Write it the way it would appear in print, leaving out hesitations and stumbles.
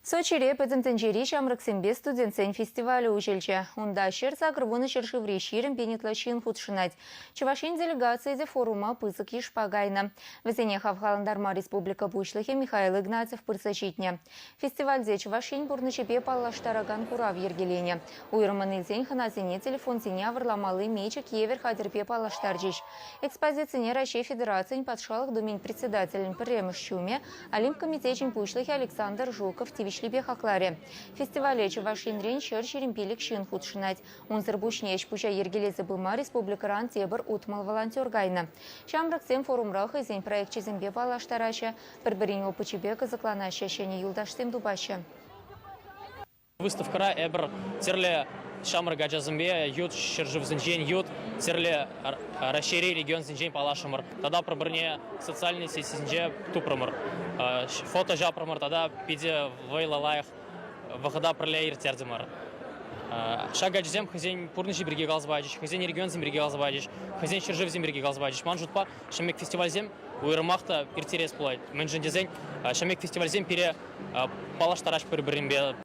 Сочире Пӗтӗм тӗнчери ҫамрӑксемпе студентсен фестивалӗ уҫӑлчӗ. Унта 180 ҫӗршыври 20 пин ытла ҫын хутшӑнать. Чӑваш Ен делегацийӗ те форума пысӑк йышпа кайнӑ. Вӗсене хавхалантарма республика Пуҫлӑхӗ Михаил Игнатьев пырса ҫитнӗ. Фестивальте Чӑваш Ен пурнӑҫӗпе паллаштаракан курав йӗркеленӗ. Уйрӑммӑн илсен хӑнасене телефонсене авӑрламалли мечӗк евӗр хатӗрпе паллаштарчӗҫ. Экспозицине Раҫҫей Федерацийӗн Патшалӑх Думин председателӗн пӗрремӗш ҫумӗ, Олимп комитечӗн пуҫлӑхӗ Александр Жуков тивӗҫлипе хакларӗ. Фестивале Чӑваш Енрен 125 ҫын хутшӑнать. Унсӑр пуҫне ӗҫ-пуҫа йӗркелесе пыма республикӑран тепӗр 60 волонтер кайнӑ. Ҫамрӑксем форумра хӑйсен проекчӗсемпе паллаштараҫҫӗ, пӗр-пӗрин опычӗпе кӑсӑкланаҫҫӗ, ҫӗнӗ юлташсем тупаҫҫӗ. Выставкӑра эпир тӗрлӗ ҫамрӑк ачасемпе ют ҫӗршывсенчен, ют тӗрлӗ Раҫҫейри регионсенчен паллашрӑмӑр тата пӗр-пӗрне социальнӑй сетьсенче тупрӑмӑр. Фото ҫапрӑмӑр тата питӗ вӑйлӑ лайӑх вӑхӑта пӗрле ирттертӗмӗр. Ҫак ачасем хӑйсен пурнӑҫӗ пирки каласа пачӗҫ, хӑйсен регионсем пирки каласа пачӗҫ, хӑйсен ҫӗршывӗсем пирки каласа пачӗҫ. Ман шутпа, ҫамрӑк фестивальсем уйрӑмах та ирттерес пулать. Мӗншӗн тесен ҫамрӑк фестивальсем пире паллаштараҫ пӗр-пӗринпе.